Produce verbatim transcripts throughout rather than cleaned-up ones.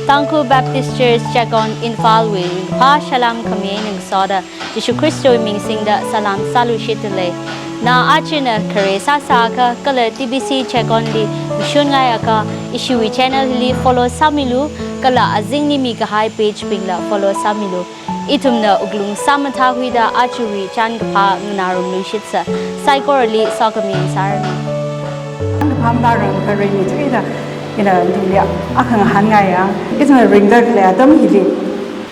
Tangkhul Baptist Church Checkon Imphal wui ringphā salam khami eina ngasoda Jishu Khristawui ming singda salam sāluishitdalei. Na achina khare sāsākha kala T B C Checkon li mashunngaiakha ishiwui channel li follow sāmilu, kala azingli mikahai page bingla follow sāmilu. Ithumna wuklung sāmathākhuida ajawui chānkaphā nganārumluishitsa. Saikorali sokhami sāranu. Chānkaphā mathāran kha Rimeithuida ina nathumli akha ngahānngaiya. Ithumna ringda khalei atam hili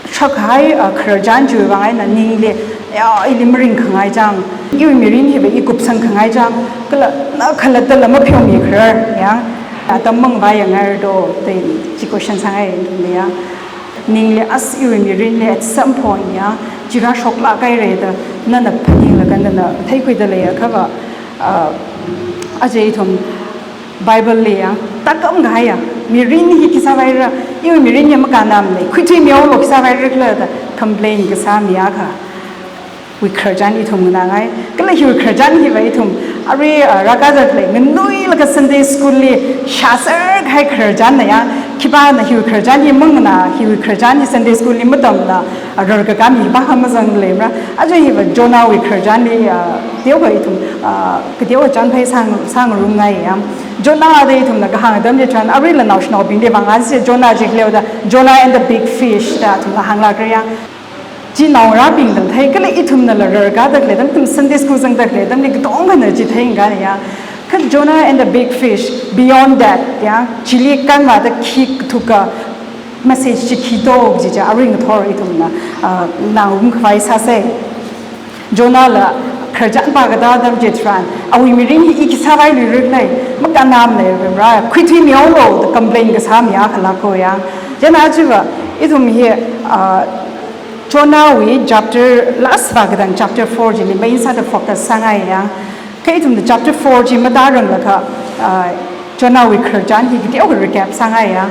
shokhai, ah, khararchan chiwui vang eina ningli, ya, ili maringkhangai chang, iwui mirin hiva i kupsangkhangai chang, kala na khalattala mapheomikharar, ya, atam mangvāyanghairado, da chi question sāngai nathumli ya. Ningli as iwui mirinli at some point ya, chi rāshoklāk haira da nana phaninglaga nana theikhuida leiakhava, ah, aja ithum Bible li ya, takam kahaiya, mirin hi khi sāvaira, iwui mirin hi makannamlei, khuithuimihaolu khi sāvaira khala da complain kasā mi akha wui khararchan ithum nganāngai. Kala hiwui khararchan hiva ithum arui, ah, rākazat lei, nganuilakha Sunday school li shāser kahai khararchanna ya, khipāna hiwui khararchan hi manganā, hiwui khararchan hi Sunday school li matamla, ah, rarkaka mi pākha mazangleimara. Aja hiva Jonahwui khararchanli, ah, teokha ithum, ah, kateokha chānphai sāng, sāngarumngaiya. Jonah da ithumna kahāng atam chitharan, aruila naoshinaobingli vang asi Jonah jikleoda, Jonah and the big fish da athumla hānglākra ya. Chi naongarābingla thei, kala ithumnala rarkada khalei atam, ithum Sunday school zangda khalei atamli katongkhana chi theingaiya. Kha Jonah and the big fish, beyond that, ya, chili kanvāda khi kathuka message chi khito kaji chi arui ngathor ithumna, ah, ngarumkhavai sāsei. Jonahla khararchan pākatā atam chitharan, awui mirin hi i khi sāvailuira khala, makannamlei ra, khuithuimihaolu da complain kasā mi akhala koya. Chieina chiva, ithum hi, ah, Jonahwui chapter last vākatang chapter four chili main sāda focus sāngaiya. Kha ithumna chapter four chi matāranglakha, ah, Jonahwui khararchan hi kateokha recap sāngaiya.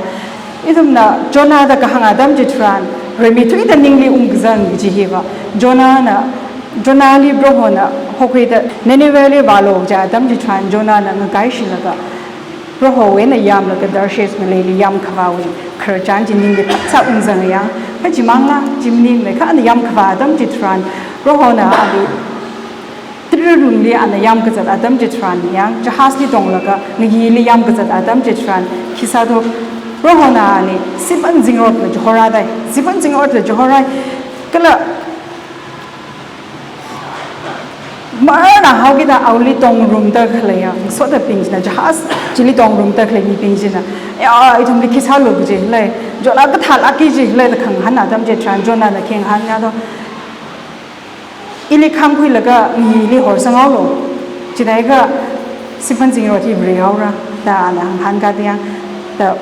Ithumna Jonah da kahāng atam chitharan, Rimeithuida ningli ungkazang kaji hiva, Jonahna, Jonahli Prohona hokhuida Nineveh li vālu kaja atam chitharan Jonahna ngakaishilaga, Prohowui eina yamlaga Tarshish ngaleili yamkhavāwui khararchan chi ningli phatsā ungzangya. Kha chimangla, chi maninglei, kha ana yamkhavā atam chitharan, Prohona ali trirungli ana yamkazat atam chitharan ya, jahazli tonglaga ngayili yamkazat atam chitharan, khi sāthu, Prohona ali sipan zingrotla chihorādai, sipan zingrotla chihorai, kala marna haokida awuili tongrumda khaleiya, sotabing china jahaz chili tongrumda khalei mibing china, ya, ithumli khi sālu kaji lei, Jonah kathālāk kaji lei da khangahān atam chitharan, Jonahna khi ngahānga do, ili khangkhuilaga ngayili horsanghaolu. Chithākha sipan zingrot hi vārihaora da ana ngahānka da ya, da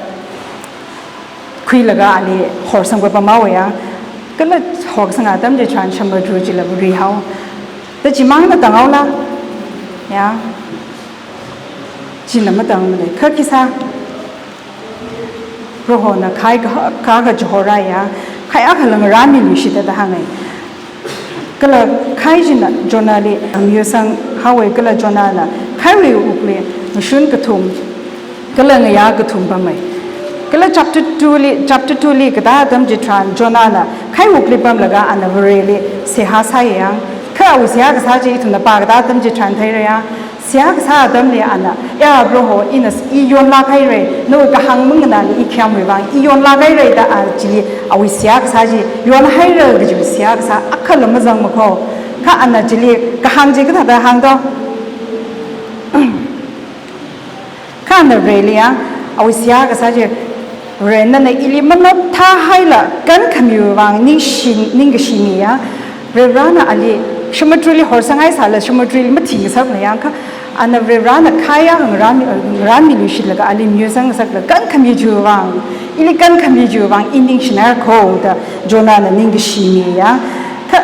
khuilaga ali horsangkhui pamhaowa ya. Kala horsang atam chitharan samudru chila vārihao. Da chimangna tanghaola. Ya. China matangmana. Kha khi sā, Prohona khai ka, ka, kachihorai ya, khai akhala ngarānmiluishita da hāngai. Kala khai china Jonahli miyuisanghaowa kala Jonahna khaiwui wukli ngashun kathum kala ngayā kathum pamai. Kala chapter two li, chapter two li katā atam chitharan Jonahna khai wukli pamlaga ana Vareli seihā sāya. Kha awui seihā kasā chi ithumna pākatā atam chitharan theiraya. Seihā kasā atamli ana, ya Proho, ina s-, i yonlāk haira, nawui kahāng manganāli i khayamwui vang i yonlāk haira da a chili awui seihā kasā chi, yonhaira kajiwui seihā kasā akhala mazangmakho. Kha ana chili kahāng chi kathāda hāngdo. Kha ana Vareli ya, awui seihā kasā chi, Vare nana ili manothāhaila kankhamiwui vang ningshi, ningkashi miya. Varivarana ali samudruli horsanghai sāla samudruli mathingasakna yangkha, ana Varivarana khaiya ngarānmi, ngarānmiluishitlaga ali miyuisang ngasakla kankhami chiwui vang, ili kankhami chiwui vang i ningshinaira kho da Jonahna ningkashi miya. Kha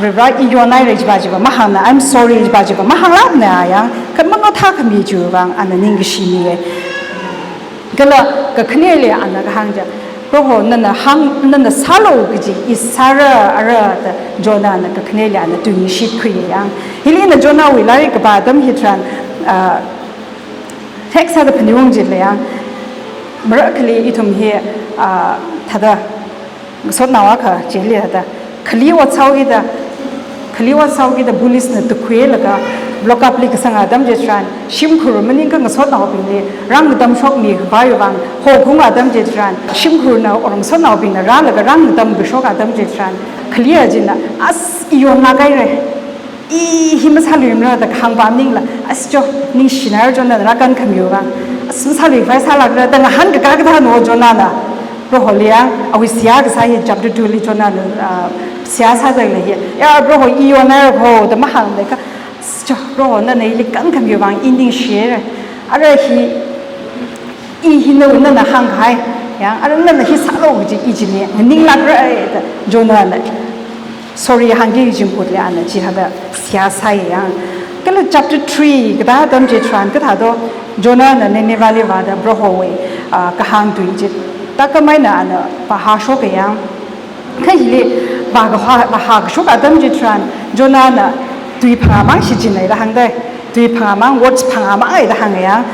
Varivara i yonhaira jiva jiva mahāngna, I'm sorry jiva jiva mahānglākna ya. Kha manothākhami chiwui vang ana ningkashi miya. Kala kakhaneli ana kahāng chi, Proho nana hāng, nana sālu kaji i sāra ara da Jonahna kakhaneli ana tuingashit khuiya yang. Hili ina Jonahwui lairik kapā atam hitharan, ah, text sāda phaningungchila yang. Marakhali ithum hi, ah, thāda ngasotnao akha chili thāda khali ot sāhaokida, khali ot sāhaokida police na tukhuilaga lock up li kasang atam chitharan, shimkhur maningakha ngasotnaobingli rāngatamshokmi khavai vang, hokhung atam chitharan, shimkhurna or ngasotnaobingna rālaga rāngatamkashok atam chitharan, khali achina, as, i yonlāk haira. I hi masāluimara da kahāng maningla, as jo, ningshina Jonahna rākankhamiwui vang. As masāluikhavai sālākra da ngahānkakā kathāna Jonahna. Proholi yang, awui seihā kasā hi chapter two li Jonahna, ah, seihā sāda lei hi. Ya, Proho i yonhaira ho da mahāngmana kha. As jo, Proho nana ili kankhamiwui vang i ningshira. Ara hi, i hi nawui nana hāngkahai. Yang, ara nana hi sālu kaji i chili nganinglākra da Jonahna sorry hāngki kajingkutli ana chithāda seihā sāya yang. Kala chapter three katā atam chitharan kathāda Jonahna Nineveh li vāda Prohowui, ah, kahāng tui chi thākhameina ana vāhāshoka yang. Kha hili vākahā, vāhākashok atam chitharan Jonahna tui phangāmang shichinhaida hāngda. Tui phangāmang, words phangāmang haida hānga yang.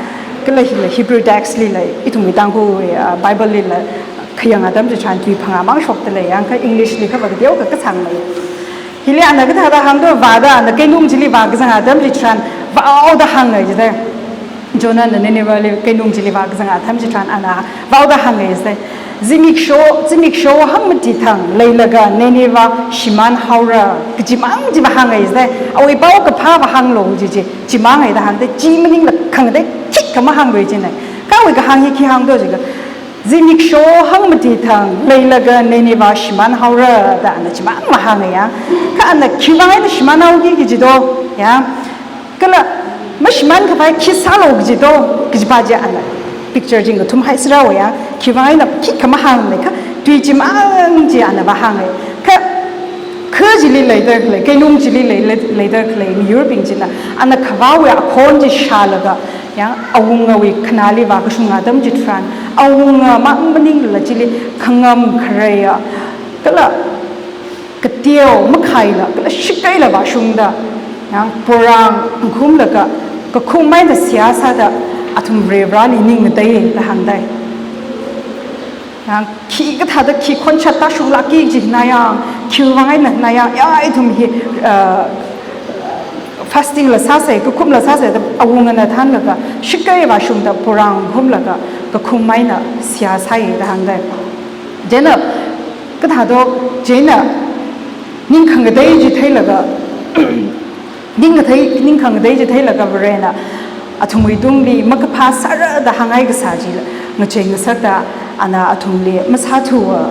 Kala hila Hebrew text lila, ithumwui Tangkhul, ah, Bible lila khayang atam chitharan tui phangāmang shokda lei yang, kha English li kha vā kateokha kasāngmei. Hili ana kathāda hāngda vāda ana keinung chili vākazang atam chitharan vaoda hānga jida. Jonahna Nineveh li keinung chili vākazang atam chitharan ana vaoda hānga jida. Zimiksho, zimiksho hangmati thang leilaga Nineveh shimānhaora kajimang chi vāhānga jida. Awui paokaphā vāhānglu kaji chi, chimang haida hāngda, chi maningla khangatei khikha mahāngrei jina. Kha awui kahāng hi khi hāngdo jiakha, zimiksho hangmati thang leilaga Nineveh shimānhaora da ana chimang vāhānga yang. Kha ana khiwui vang eina shimānhaoki kaji do, ya. Kala mashimānkhavai khi sālu kaji do, kajipa chi ana picture chi ngathumhai sāra ya. Khiwui vang eina khikha mahāngmana kha tui chimang chi ana vāhānga. Kha, kha chili leida khalei, keinung chili lei, lei, leida khalei miyurbing china ana khavāwui akhon chi shālaga, yang awungawui khanāli vākashung atam chitharan, awunga mang maningla chili khangam khareiya, kala kateo makhaila, kala shikaila vāshungda, yang porang ngakhumlaga, kakhummeida seihā sāda, athum Varivarāli ning ngateiya da hāngdai. Yang khi kathāda khi khonshat tāshunglākki jina yang, khiwui vang eina na yang, ya ithum hi, uh, fasting la sāsa, kakhum la sāsa da awungana thānlaga, shikai vāshungda porang ngakhumlaga, kakhummeina seihā sāya da hāngdai. Chieina, kathāda, chieina, ning khangatei chi theilaga, ning kathei, ning khangatei chi theilaga Varena athumwui tungli makaphā sāra da hānghai kasā chila ngachei ngasakta, ana athumli masāthuwa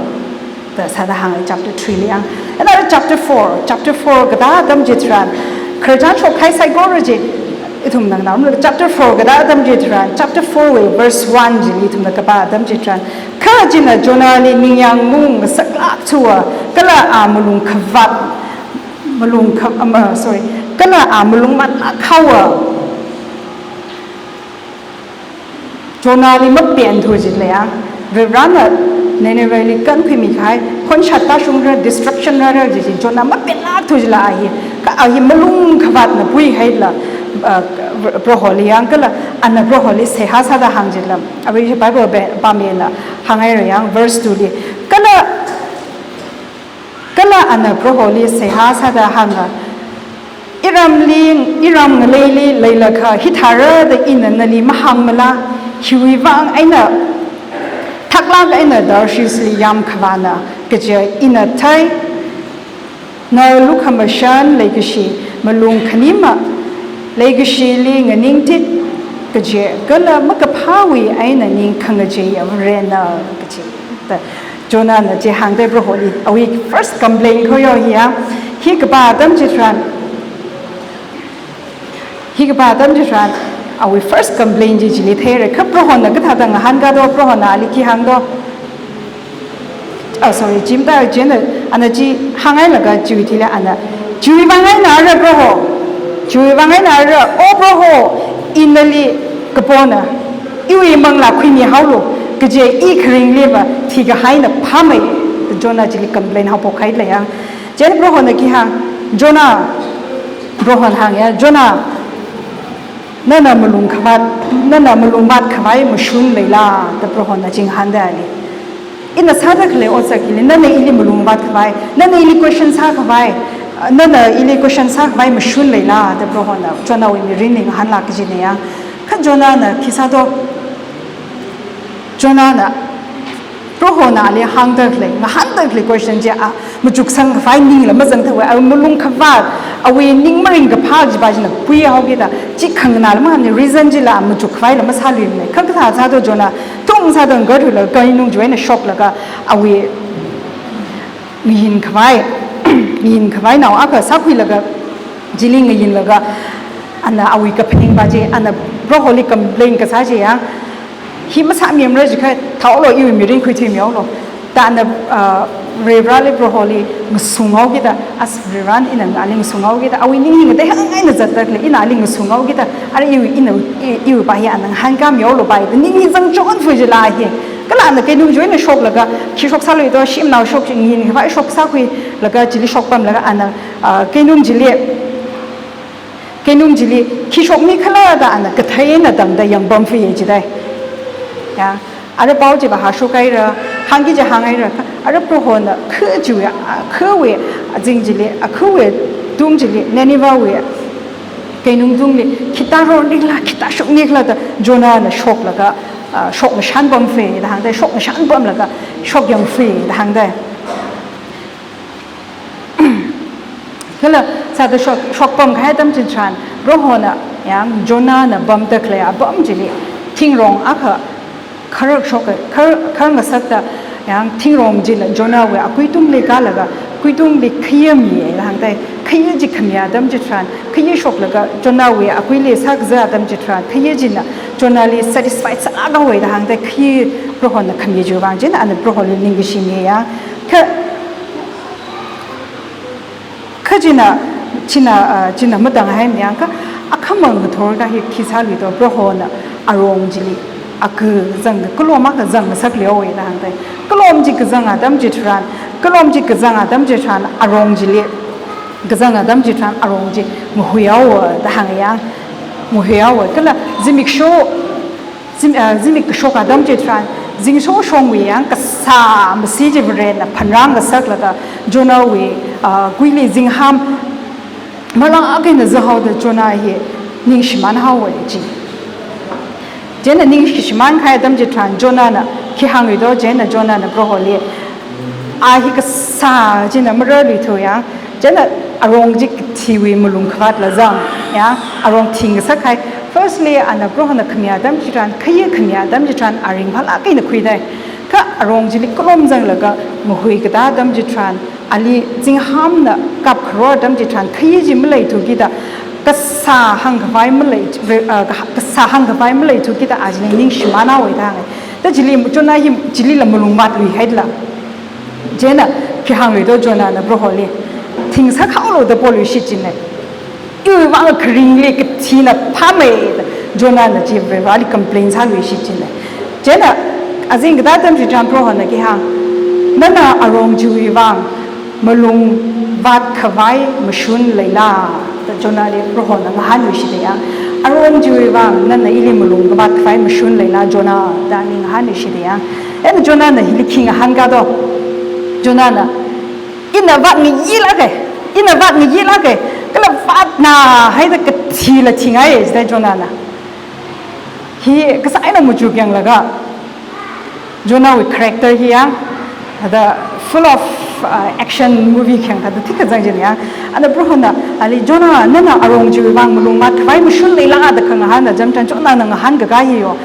da sāda hānga chapter three li yang. Another chapter four, chapter four katā atam chitharan, khararchan shokkahai saikora chi, ithum nganāmlu, chapter four katā atam chitharan, chapter four wui verse one chili ithumna kapā atam chitharan, kha china Jonahli ningyāng maung ngasaklākthuwa, kala a malung khavāt, malung kha-, um, uh, sorry, kala a malung matlāk haowa. Jonahli mapen thu jilei ya. Varivarāna Nineveh li kankhuimi kahai, khonshat tāshungra, destruction rāra kaji chi, Jonah mapenlāk thu jila a hi. Kha a hi malung khavātna puihaila, uh, Proholi yang kala, ana Proholi seihā sāda hāng jila. Awui Bible be, pāmila, hānghaira yang, verse two li. Kala, kala ana Proholi seihā sāda hānga, iramli, iram ngaleili leilakha hithāra da ina nali mahāngmala, hiwui vang eina, thaklāk eina Tarshish li yāmkhavāna kaja ina thei, na lukhamashan leikashi, malung khanima leikashili nganingtit kaja, kala makaphāwui eina ning khangacheiya Varena kaji. Da Jonahna chi hāngdai Proholi, awui first complaint kho yo hiya. Hi kapā atam chitharan, hi kapā atam chitharan, awui first complaint chi chili theira. Kha Prohona kathāda ngahānkado, Prohona ali khi hāngdo. Oh, sorry, chimta chieina, ana chi hānghailaga chiwui thili ana, chiwui vang eina ara Proho, chiwui vang eina ara, O Proho, ina nali kapona, iwui manglā khuimihaolu, kaje i kharingliva thikahaina phāmei, da Jonah chili complain haophok hailei ya. Chieina Prohona khi hāng, Jonah, Prohona hāng ya, Jonah, nana malung khavāt, nana malung vātkhavai mashun leila, da Prohona chi ngahāndalei. Ina sāda khalei otsak hili, nana ili malung vātkhavai, nana ili question sākhavai, nana ili question sākhavai mashun leila, da Prohona Jonahwui mirinli ngahānlāk kajina ya. Kha Jonahna khi sāto, Jonahna, Prohona ali hāngda khalei, ngahānda khalei question chi a, machuksang khavai ningla mazangthawui, a malung khavāt, awui ning maringkaphā chiva china puihaokida, chi khanganāla mahāngmana, reason chila machuk khavaila masāluimana. Kha kathā sāto Jonah, thum sāda ngakarthuilaga keinung chiwui eina shoklaga, awui ngayin khavai, ngayin khavai nao akha sākhuilaga, chili ngayinlaga, ana awui kaphaningva chi, ana Proholi complain kasā chi ya, hi masāmimara jiakha, thaolo iwui mirin khuithuimihaolo. Da ana, ah, Varivarali Proholi ngasunghaokida, as Varivarana ina ali ngasunghaokida, awui ning hi ngatei hāngngai eina zatda khalei, ina ali ngasunghaokida, ara iwui ina, i, iwuiva hi ana ngahānkāmihaolo bai, da ning hi zangchonfa jila hi. Kala ana keinung chiwui eina shoklaga, khi shok sāluito, shimnao shok, ngayin khavai shok sākhuilaga, chili shokpamlaga, ana, ah, keinung chili, keinung chili khi shokmi khala da ana kathei eina tangda yangpamfa jidai. Ya, ara pao chiva hāshok haira, hāngki chi hānghaira, ara Prohona kha chiwui, a, khawui azing chili, a, khawui tung chili, Ninevehwui keinung tungli, khita rornikhala, khita shoknikhala da Jonahna shoklaga, a, shokngashan pamfa da hāngdai, shokngashan pamlaga, shokyangfa da hāngdai. Kala sāda shok, shokpam kahai atam chitharan, Prohona, ya, Jonahna pamda khalei apam chili, thingrong akha kharar shok, khar, khar ngasakta, ya, thingrong china Jonahwui akuitungli kālaga, kuitungli khayā miya da hāngdai, khayā chi khamiya atam chitharan, khayā shoklaga Jonahwui akuili sākazā atam chitharan, khayā china Jonahli satisfied sālākhaowa da hāngdai, khayā Prohona khami chiwui vang china, ana Proholi ningkashi miya. Kha, kha china, china, ah, china matānghai mayang kha, akhamang ngathor kahi khi sāluito, Prohona arong chili, aka zang, kalom akha zangngasakluihaowa da hāngdai. Kalom chi kazang atam chitharan, kalom chi kazang atam chitharan, arong chili, kazang atam chitharan, arong chi ngahuihaowa da hāngyang, ngahuihaowa. Kala zimiksho, Zim-, ah, zimik kashok atam chitharan, zingsho shongwui yang kasā masi chi Varena phanrang ngasaklaga, Jonahwui, ah, kuili zingham malākha eina zahaoda Jonah hi ningshimānhaowa chi. Chieina ningshimān kahai atam chitharan Jonahna khi hāngluito, chieina Jonahna Proholi, a hi kasā china mararluithu yang, chieina arong chi kathiwui malung khavātla zang, ya, arong thingasak kahai. Firstly, ana Prohona khami atam chitharan, khayā khami atam chitharan, a ringphālāk eina khuidai. Kha arong chili kalom zanglaga, ngahui katā atam chitharan, ali zinghamna kapkharor atam chitharan, khayā chi maleithu kida, kasā hāngkhavai malei, ah, kasā hāngkhavai maleithu kida, a chili ningshimānhaowa da hānga. Da chili, Jonah hi chilila malung vātluihaila. Chieina khi hāngluito Jonahna Proholi, thingasakhaolu da poluishit china. Iwui vang kharingli kathina phāmei da Jonahna chi Vareli complain sāluishit china. Chieina azing katā atam chitharan Prohona khi hāng, nana arong chiwui vang malung vātkhavai mashun leila, da Jonahli Prohona ngahānluishit ya. Arong chiwui vang nana ili malung kavātkhavai mashun leila Jonah, da ani ngahānluishit ya. Chieina Jonahna hili khi ngahānkā to. Jonahna, ina vātngayilāka, ina vātngayilāka, kala vātnā haida kathila thingaiya, jida Jonahna. Hi kasā eina machukyanglaga, Jonahwui character hi yang, thāda full of, uh, action movie khayang thāda thikha zang china yang. Ana Prohona, ali Jonah, nana arong chiwui vang malung vātkhavai mashun leila da khangahān atam chitharan Jonahna ngahānkakā hi yo.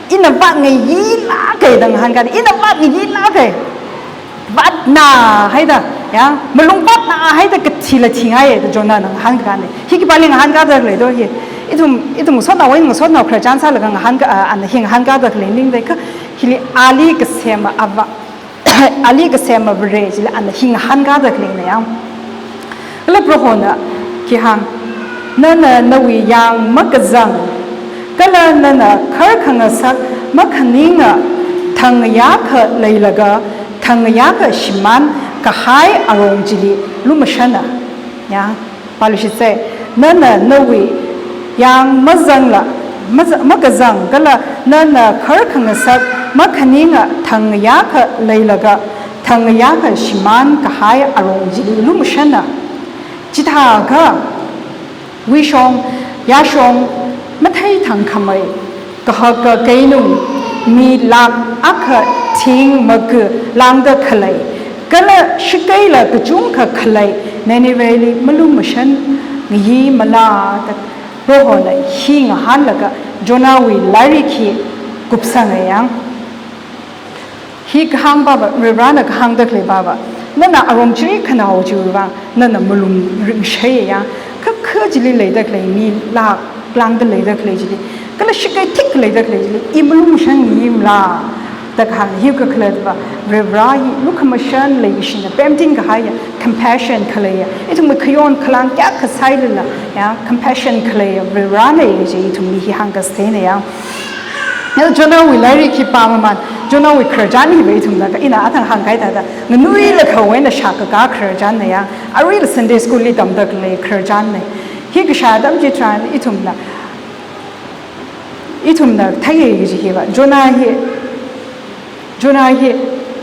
Ina vātngayilāka da ngahānkā, ina vātngayilāka. Vātnā haida, ya, malung vātnā haida kathila thingaiya da Jonahna ngahānkakāna. Hi khipāli ngahānkāda khalei to hi. Ithum, ithum ngasotnaowui, ngasotnao khararchan sālaga ngahānka, ah, ana hi ngahānkāda khalei maningda kha, hili ali kasema ava, ali kasema Vare chili ana hi ngahānkāda khaleina yang. Kala Prohona khi hāng, nana nawui yang makazang, kala nana khar khangasak makhaninga, thangayākha leilaga, thangayākha shimān kahai arong chili lumashana. Ya, pāluishitsa, nana nawui yāng mazangla, maza-, makazang kala nana khar khangasak makhaninga thangayākha leilaga, thangayākha shimān kahai arong chili lumashana. Chithākha, wuishong, yāshong, mathei thangkhamei, kahaka keinung, mi lakh akha thing maga lāngda khalei, kala shikeila kachungkha khalei, Nineveh li malumashan ngayi mala da Prohona hi ngahānlaga Jonahwui lairik hi kupsangayang. Hi kahāng pava, Varivarana kahāngda khalei pava, nana arong chili khanao chiwui vang, nana malung ringshei ya, kha kha chili leida khalei mi lakh lāngda leida khalei chili, kala shikei thik leida khalei chili, i malumashan ngayi mala da kahāng hi kakhalatva, Varivara hi lukhamashan leikashina pemting kahaiya, compassion khaleiya, ithumwui khayon khalang kayākha sāilala, ya, compassion khaleiya Varivarana ya chi ithumli hi hāngkasteina ya. Nao Jonahwui lairik hi pāmamān, Jonahwui khararchan hiva ithumna ka ina athang hāngkahai thāda, nganuilakha eina shākakā khararchanna ya, aruila Sunday school li tamda khalei khararchanna. Hi kashā atam chitharan ithumna, ithumna theiya kaji hiva, Jonah hi, Jonah hi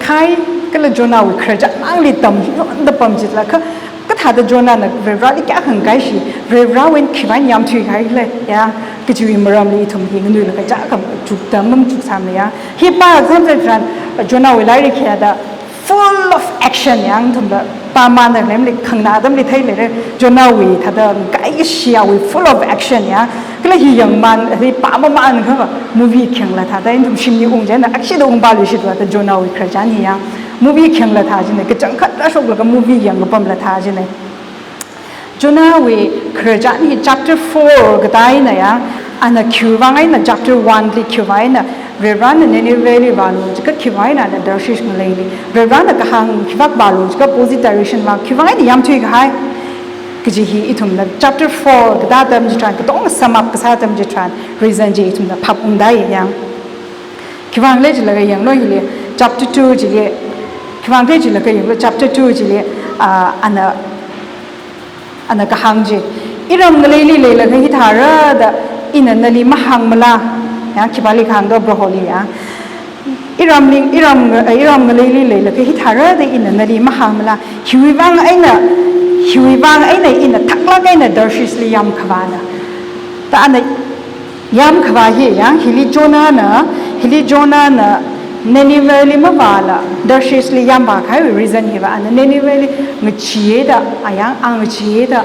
khai kala Jonahwui khararchan mangli tam hi yonda pam chitla kha, kathāda Jonahna Varivarali kayākha ngakaishi, Varivarawui eina khiwui vang yamthui kahai le, ya, kajiwui maramli ithum hi nganuilakha chakam chukda machuk sāmaya. Hi pā exam tharan, Jonahwui lairik hi thāda full of action ya, ithumla pāmamānda lemli khangna atamli theileira, Jonahwui thāda ngakaishiyawui full of action ya. Kala hi yangmān, hi pāmamān khava, movie khayangla thāda, ithum shimli ung chieina, akshida ung pāluishitva da Jonahwui khararchan hi ya. Movie khayangla thā chieina, kachangkhat rāshoklaga movie yangkapamla thā chieina. Jonahwui khararchan hi chapter four katā eina ya, ana khiwui vang eina chapter one li khiwui vang eina, Varivarana Nineveh li vālu jiakha khiwui vang eina ana Tarshish ngaleili, Varivarana kahāng khivak vālu jiakha opposite direction vāng, khiwui vang eina yamthui kahai kaji hi ithumna chapter four katā atam chitharan, katonga sum up kasā atam chitharan, reason chi ithumna phap ungdai ya. Khiwui vang le jilaga yanglu hili, chapter two chili, khiwui vang le jilaga yanglu chapter two chili, ah, ana, ana kahāng chi, iram ngaleili leilaga hithāra da ina nali mahāngmala, ya, khipāli kahāng do Proholi ya. Iramli, iram, eh, iram ngaleili leilaga hithāra da ina nali mahāngmala, hiwui vang eina, hiwui vang eina ina thaklāk eina Tarshish li yamkhavāna. Da ana yamkhavā hi ya, hili Jonahna, hili Jonahna Nineveh li mavāla Tarshish li yamvā kahaiwui reason hiva, ana Nineveh li ngacheeda, a ya, a ngacheeda,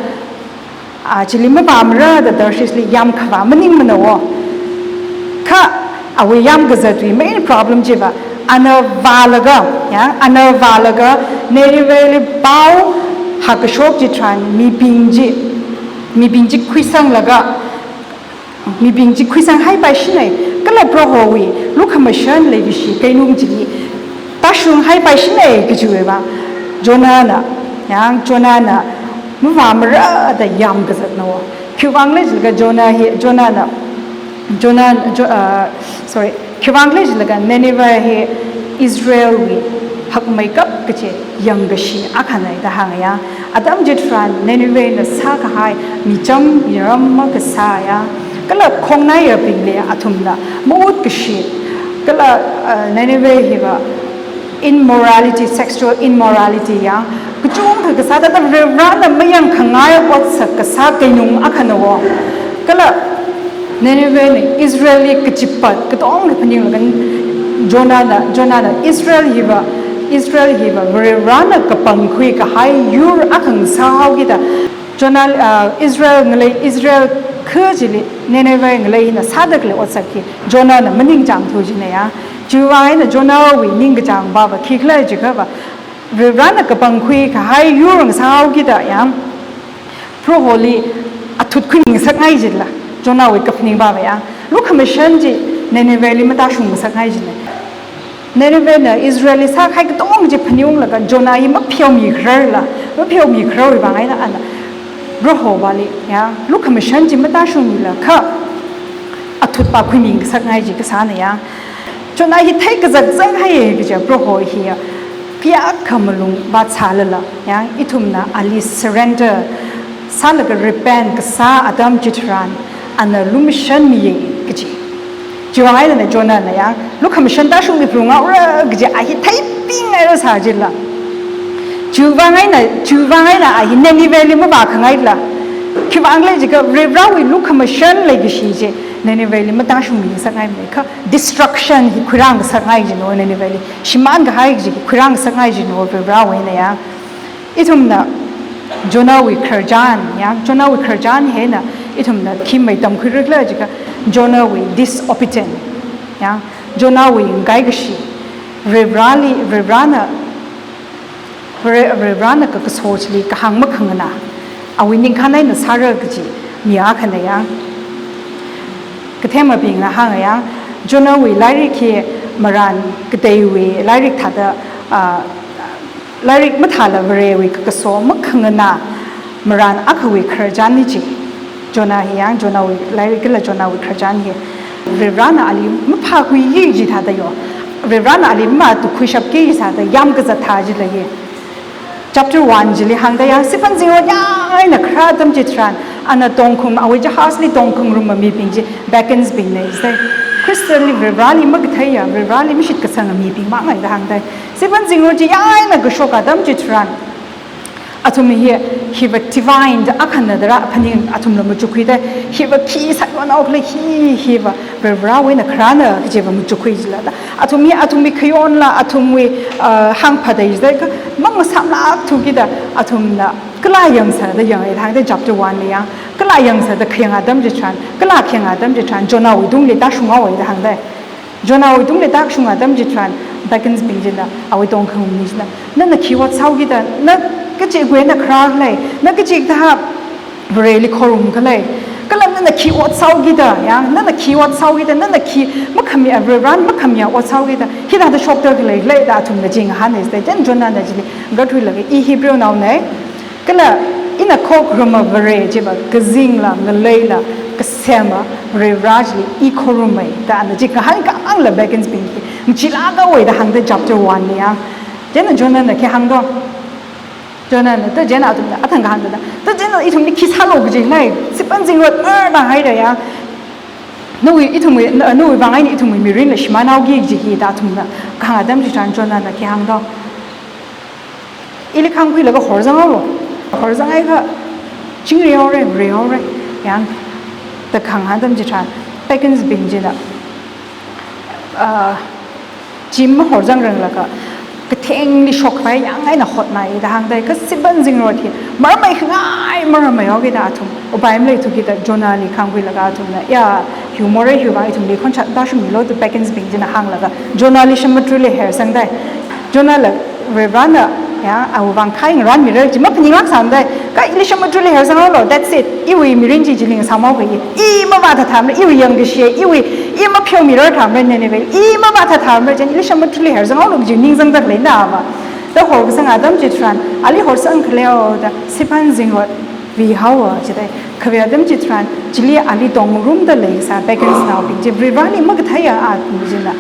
a chili mavāmara da Tarshish li yamkhavā maningmana wo. Kha awui yamkazatwui main problem chiva, ana vālaga, ya, ana vālaga Nineveh li pao hākashok chitharan mibing chi, mibing chi khuisanglaga, mibing chi khuisanghaipaishina, kala Prohowui lukhamashan leikashi keinung chili tāshunghaipaishina kajiwui vang Jonahna, ya, Jonahna mavāmara da yamkazatna wo. Khiwui vang le jilaga Jonah hi, Jonahna, Jonah, Jo-, uh, sorry, khiwui vang le jilaga Nineveh hi Israelwui hakmeikap kachi yangkashi akhana da hānga ya. Atam chitharan Ninevehna sākahai micham miram makasā ya, kala khongnaiyabingli athumna mautkashi, kala, uh, Nineveh hiva immorality, sexual immorality ya kachungkha kasā, thāda Varivarana mayangkhangai otsak kasā keinung akhana wo. Kala Ninevehna Israelli kachipat katonga phaninglaga Jonahna, Jonahna Israel hiva, Israel hiva Varivarana kapangkhui kahai yur akha ngasāhaokida, Jonah, ah, Israel ngalei, Israel kha chili Nineveh ngalei hina sāda khalei otsak hi Jonahna maningchāngthu jina ya. Chiwui vang eina Jonahwui ningkachāng pava khikhala jiakhava, Varivarana kapangkhui kahai yur ngasāhaokida ya, Proholi athut khuimingasakngai jila, Jonahwui kaphaning pava ya. Lukhamashan chi Ninevehli matāshung ngasakngai jina. Ninevehna Israelli sākahai katonga chi phaningunglaga Jonah hi mapheomikhararla, mapheomikhararwui vang eina ana Prohovali ya, lukhamashan chi matāshungmila kha athut pa khuimingasakngai chi kasāna ya. Jonah hi theikazak zak haiya kaja Proho hiya kayākha malung vātsālala, yang ithumna ali surrender sālaga repent kasā atam chitharan ana lumashanmiya kaji. Chiwuivang eina Jonahna yang lukhamashan tāshungmi phalung haora kaji a hi theipingaira sā jila. Chiwuivang eina, chiwuivang eina a hi Nineveh li mavākhangaila. Khiwuivang khala jiakha Varivarawui lukhamashan leikashi chi Nineveh li matāshungmi ngasakngaimana, kha destruction hi khuirāngasakngai jina Nineveh li. Shimānkahai chi khuirāngasakngai jina Varivarawui eina yang. Ithumna Jonahwui khararchan, yang, Jonahwui khararchan hi eina ithumna khi mei tamkhuira khala jiakha Jonahwui disobedient, yang, Jonahwui ngaikashi, Varivarali, Varivarana, Vare-, Varivarana kakaso chili kahāng makhanganā, awui ningkhān eina sāra kaji mi akhana yang. Kathemabingna hānga yang, Jonahwui lairik hi marān kateiwui lairik thāda, ah, lairik mathāla Varewui kakaso makhanganā marān akhawui khararchanna chi. Jonah hi yang, Jonahwui lairik kala Jonahwui khararchan hi. Varivarana ali maphākhuiki kaji thāda yo. Varivarana ali matukkhuishapki kaji thāda yamkazat thā jila hi. Chapter one chili hāngda yang, siphan zingrot yang eina kharā atam chitharan, ana tongkhung, awui jahazli tongkhangaruma mibing chi pagans bingna jisai. Khristali Varivarali makatheiya, Varivarali mashitkasanga mibing mangngai da hāngda. Siphan zingrot chi yang eina kashok atam chitharan, athum hi, hiva divine da akhana da rā phaning athumla machukkhuida, hiva khi sāyonhaokhala hi, hiva Varivarawui eina kharāna kajiva machukkhui jila da. Athum hi athumwui khayonla, athumwui, ah, hāngphada jisai kha mangasāmlākthu kida athumna kala yangsāda yangai da hāngda chapter one li yang. Kala yangsāda khayang atam chitharan, kala khayang atam chitharan Jonahwui tungli tāshunghaowa da hāngda. Jonahwui tungli tāshung atam chitharan, pagans bing china, awui tongkhangaruma china, nana khi ot sāhaokida, na kachi khuina kharā khala, na kachikathā Vareli khorumkhala, kala nana khi ot sāhaokida, yang, nana khi ot sāhaokida, nana khi makhami, Varivarana makhamiya ot sāhaokida, hithāda shokda khalei khala da athumna chi ngahāna jisai, chieina Jonahna chili ngathuilaga, I Hebrewnaona, kala ina khokharuma Vare chiva kazingla, ngaleila kasema Varivara chili I khoruma da ana chi kahāng kha angla pagans bing hi ngachee lākhaowa da hāngda chapter one li yang. Chieina Jonahna khi hāng do. Jonahna, to chieina athumna athang kahāngda, to chieina ithumli khi sālu kaji ngai, siphan zingrot marda haira yang. Nawui, ithumwui, na-, nawuivang eina ithumwui mirinla shimānhaoki kaji hi da athumna kahāng atam chitharan Jonahna khi hāng do. Ili khangkhuilaga horzanghaolu. Horzangakha chingrihaora, rihaora, yang, da kahāng atam chitharan, pagans bing china, ah, chi mahorzangranglaga, kathengli shokkhavai yang eina hotnai da hāngda, kha siphan zingrot hi maramei khangai, marameihaokida athum upai maleithukida Jonahli khangkhuilaga athumna, ya, hiwui morei hiwuivang ithumli khonshat tāshungmilu da pagans bing china hānglaga, Jonahli shamudrali hersangda. Jonahla Varivarana, ya, awuivang khai ngaranmira chi maphaninglāksāmada, kha ili shamudrali hersanghaolu, that's it. Iwui mirin chi chili ngasāmhaoki, i mavāthathamara, iwui yangkashiya, iwui, i mapheomirar thamara, Nineveh, i mavāthathamara, chieina ili shamudrali hersanghaolu kaji ningzangda khaleina va. Da horkasang atam chitharan, ali horsang khaleo da, siphan zingrot vihaowa jidai. Khavai atam chitharan, chili ali tongngarumda leisā pagans naobing chi Varivarali makatheiya athum china,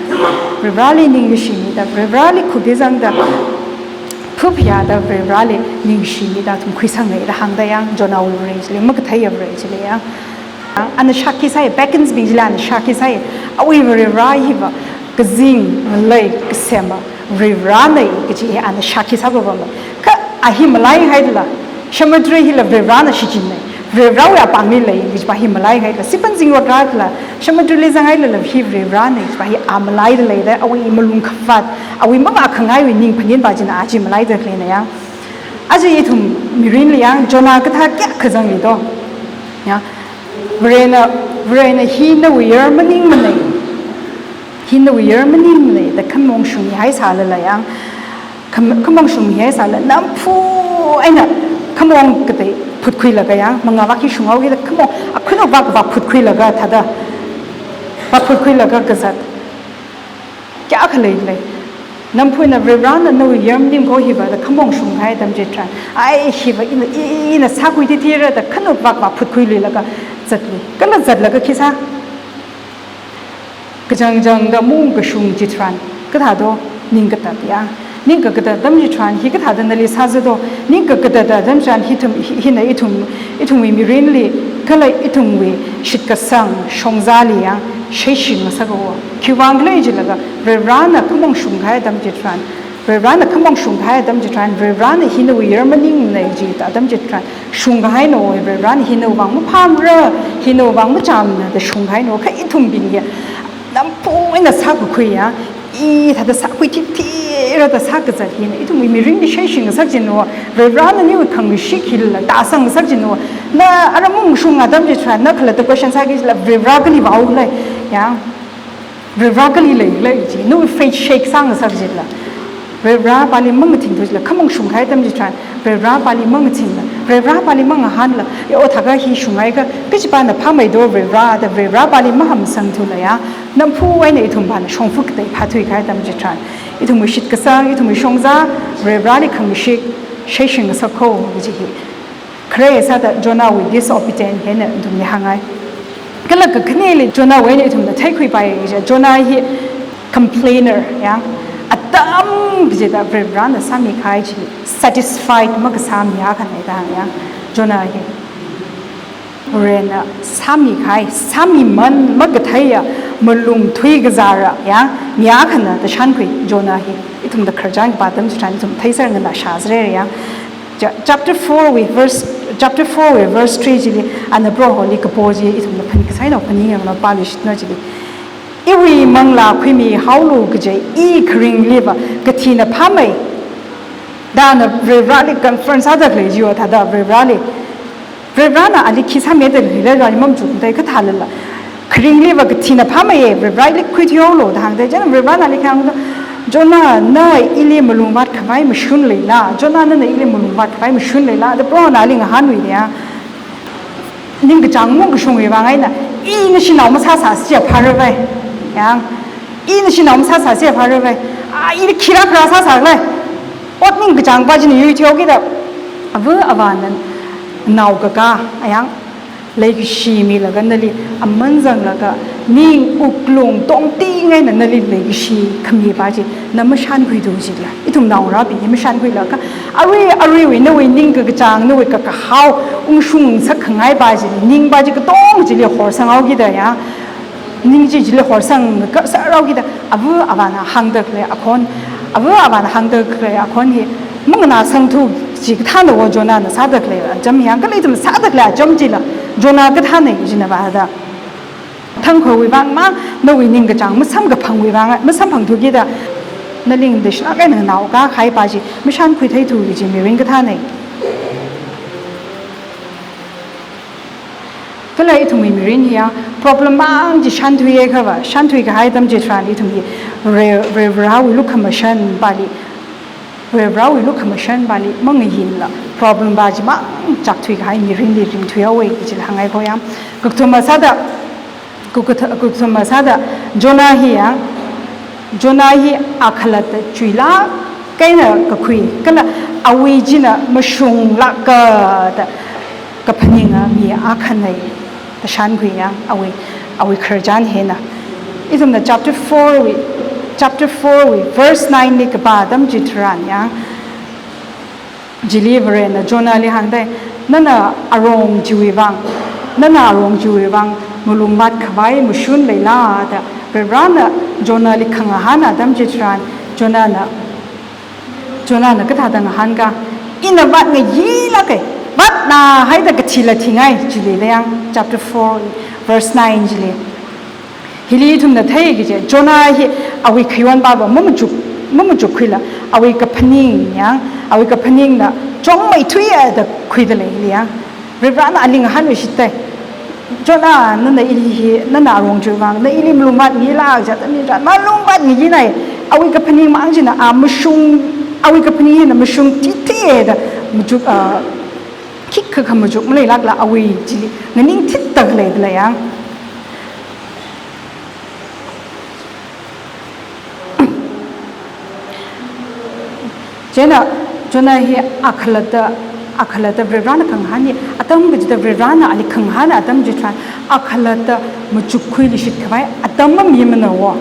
Varivarali ningshimida, Varivarali khuki zangda, phuphayāda Varivarali ningshimida athum khuisangngai da hāngda yang, Jonahwui Vare chili, makatheiya Vare chili yang. Ana shākhi sāi, pagans bing chili ana shākhi sāi, awui Varivara hiva kazing, ngalei, kasema Varivarana kaji hi ana shākhi sāpapama. Kha a hi malaihaidala, samudra hila Varivarana shichinna, Varivarawui apāngli lei kajipa hi malaihaidala, siphan zingrot rādala, samudrali zanghailala hi Varivarana kajipa hi a malaida leida, awui malung khavāt, awui mavākhangaiwui ningphaninpa china a chi malaida khaleina yang. Aja ithum mirinli yang, Jonah kathā kayākha zangli do. Ya. Varena, Varena hi nawui yar maningmana. Hi nawui yar maningmana da khamong shungmihaisālala yang, kham-, khamong shungmihaisāla, namphu eina khamong katei phutkhuilaga yang, mangā vāki shunghaokida khamong, akhunuk vākavā phutkhuilaga thāda, vāphutkhuilaga kazat. Kayākha leilei. Namphu eina Varivarana nawui yar maning ko hiva da khamong shungkahai atam chitharan, ai hiva ina, i-, ina sākhui tithira da khanuk vākavā phutkhuiluilaga zatli. Kala zatlaga khi sā? kachangchangda maungkashung chitharan, kathāda ningkatat ya. Ningkakatat atam chitharan, hi kathāda nali sāzāda, ningkakatat atam chitharan, hi thum, hi, hina ithum, ithumwui mirinli, kala ithumwui shitkasang shongzali ya, shaishi ngasaka. Khiwuivang khala jilaga, Varivarana khamong shungkahai atam chitharan, Varivarana khamong shungkahai atam chitharan, Varivarana hi nawui yar maningmana jida atam chitharan, shungkahaina, Varivarana hi nawui vang maphāmara, hi nawui vang machamna da shungkahaina, kha ithumbing ya. Nampu eina sākakhui ya, i thāda sākhui thithira da sākazat hina, ithumwui mirinli shaishi ngasak jina, Varivarana nawui khangashik hila tāsang ngasak jina, na ara maungshung atam chitharan, na khalatta question sāki jila, Varivara kali vāu khala, ya. Varivara kali leikhala ji, nawui faith shake sāngasak jila. Varivarapali mangathingthu jila, khamong shungkahai atam chitharan, Varivarapali mangathingla, Varivarapali mangahānla, ya o thākha hi shunghaikha, kachipana phāmeida Varivara, da Varivarapali mahamsangthula ya, nampu eina ithumpana shongfa katei phāthuikahai atam chitharan, ithumwui shitkasang, ithumwui shongza, Varivarali khangashik, shaishi ngasakko, kaji hi. Khare sāda Jonahwui disobedient hina ithumli hānghai. Kala kakhaneli Jonahwui eina ithumna theikhuipai kaja, Jonah hi complainer ya. Atam kachida Varivarana sāmikahai chi satisfied makasā mi akhana da ya. Jonah hi Varena sāmikahai, sāmiman makatheiya, malung thuikazāra ya, mi akhana da shānkhui Jonah hi. Ithumda khararchan kapā atam chitharan ithum theiser nganāshāsera ya. Cha-, chapter four wui verse, chapter four wui verse three chili, ana Proholi kapo chi ithumna phan kasai nao phaningyanglu, pāluishitlu chili. Iwui manglā khuimihaolu kaje, i kharingliva kathina phāmei. Da ana Varivarali confront sāda khalei chiva thāda Varivarali. Varivarana ali khi sāmida khalei Varivarali mamachukmada kathālala. Kharingliva kathina phāmeiya, Varivarali khuithuihaolu da hāngda, chieina Varivarana ali khi hāngda, Jonah, na ili malungvātkhavai mashun leila, Jonah nana ili malungvātkhavai mashun leila, da Prohona ali ngahānwui ya. Ningkachāng maungkashungwui vang eina, i nashinao masāsāsi phāra vai. Ya, i nashinao masāsāsi phāra vai. A, i khira khara sāsākhala. Ot ningkachāngpa china yuithuihaokida, ava avāna naokaka, ayang, leikashi milaga nali aman zanglaga, ning wuklung tongting eina nali leikashi khamipa chi, na mashānkhuithu jila. Ithum naongarābing hi mashānkhuilaga, arui, aruiwui nawui ningkakachāng, nawui kakahao, ungshungsak khangaipa chi, ningpa chi katong chili horsanghaokida ya. Ning chi chili horsang kasāraokida, ava avāna hāngda khalei akhon, ava avāna hāngda khalei akhon hi, manganāsangthu chi kathāna o Jonahna sāda khalei acham yang, kala ithum sāda khalei acham chila, Jonah kathāna jina vāda. Thangkhawui vang mang, nawui ningkachāng masamkaphangwui vang, masamphangthukida, nali ngashanao eina naokahaipa chi, mashānkhuitheithu kaji mirin kathāna. Kala ithumwui mirin hiya, problem mang chi shānthuiya khava, shānthuikahai atam chitharan ithum hi, Re-, Varivarawui lukhamashanpali, Varivarawui lukhamashanpali mangayinla, problempa chi mang chakthuikahai mirinli ringthuihaowa kajila hāngngaiko ya. Kakathuma sāda, kakatha-, kakathuma sāda, Jonah hi ya, Jonah hi akhalatta chuilāk eina kakhui, kala awui china mashunglāka da kaphaninga mi akhana da shānkhui ya, awui, awui khararchan hina. Ithumna chapter four wui, chapter four wui, verse nine li kapā atam chitharan ya, chili Varena Jonahli hāngdai, nana arong chiwui vang, nana arong chiwui vang, malungvātkhavai mashun leila da, Varivarana Jonahli khangahān atam chitharan, Jonahna, Jonahna kathāda ngahānka, ina vātngayilāka, vātnāhaida kathila thingai, chili da yang, chapter four, verse nine chili. Hili ithumna thei kaje, Jonah hi awui khayonpava mamachuk, mamachukkhuila, awui kaphaning yang, awui kaphaningna chongmeithuiya da khuida lei hili yang. Varivarana ali ngahānluishitdai. Jonah, nana ili hi, nana arong chiwui vang, na ili malungvātngayila, jatani jat, malungvātngayinai. Awui kaphaning mang china, a mashung, awui kaphaning hina mashung titi da, machuk, ah, khikha khamachuk maleilākla awui chili, nganing thitda khalei da lei yang. Chieina, Jonah hi akhalatta A khalatta Varivarana khangahān hi, atam kachida Varivarana ali khangahān atam chitharan, a khalatta machukkhui lishit khavai atam mamimana wo.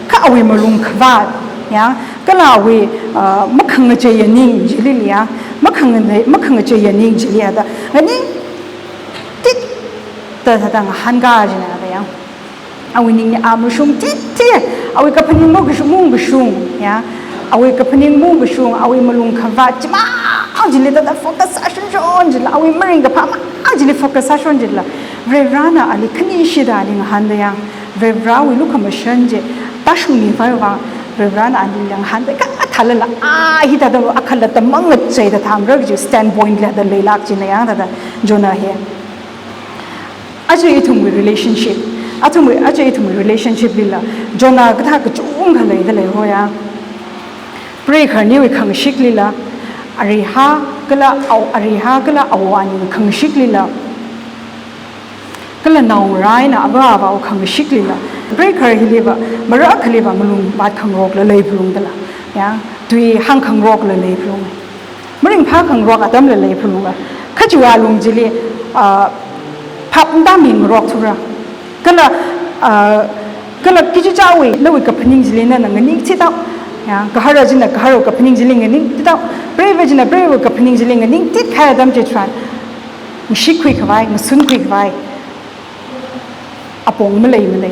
Kha awui malung khavāt, ya, kala awui, ah, makhangachei yaning chili ya, makhanga-, makhangachei yaning chili ya da, nganing tit da thāda ngahānkā jina da ya. Awui ningli a mashung titi, awui kaphaning mung kashung, mung kashung, ya. Awui kaphaning mung kashung, awui malung khavāt chimang chili thāda focus sāshon shon chila, awui maringkaphā mang chili focus sāshon chila, Varivarana ali khanishida ali ngahānda ya. Varivarawui lukhamashan chi tāshungmi phaiva, Varivarana ali ngahānda kathālala, a hithāda a khalatta mangacheida thāmara kaji standpoint la da leilāk jina ya thāda Jonah hi. Aja ithumwui relationship, athumwui, aja ithumwui relationship lila, Jonah kathā kachungkha leida lei ho ya. Preigahar aniwui khangashik lila, arihā kala awo, arihā kala awo aniwui khangashik lila, kala naongarā eina ava avāwui khangashik lila, preigahar hiliva, marakhaliva malung vātkhangarokla leiphalungdala, ya, tui hāngkhangarokla leiphalung. Maringphākhangarok atamla leiphalunga. Kha chiwui alung chili, ah, phap matāmingarok thura. Kala, ah, kala kachichāwui, nawui kaphaning chili nana nganing titao. Ya, gahara china gaharawui kaphaning chili nganing titao. Preiva china preiwui kaphaning chili nganing titkahai atam chitharan, ngashikkhui khavai, ngasunkhui khavai apong maleimana.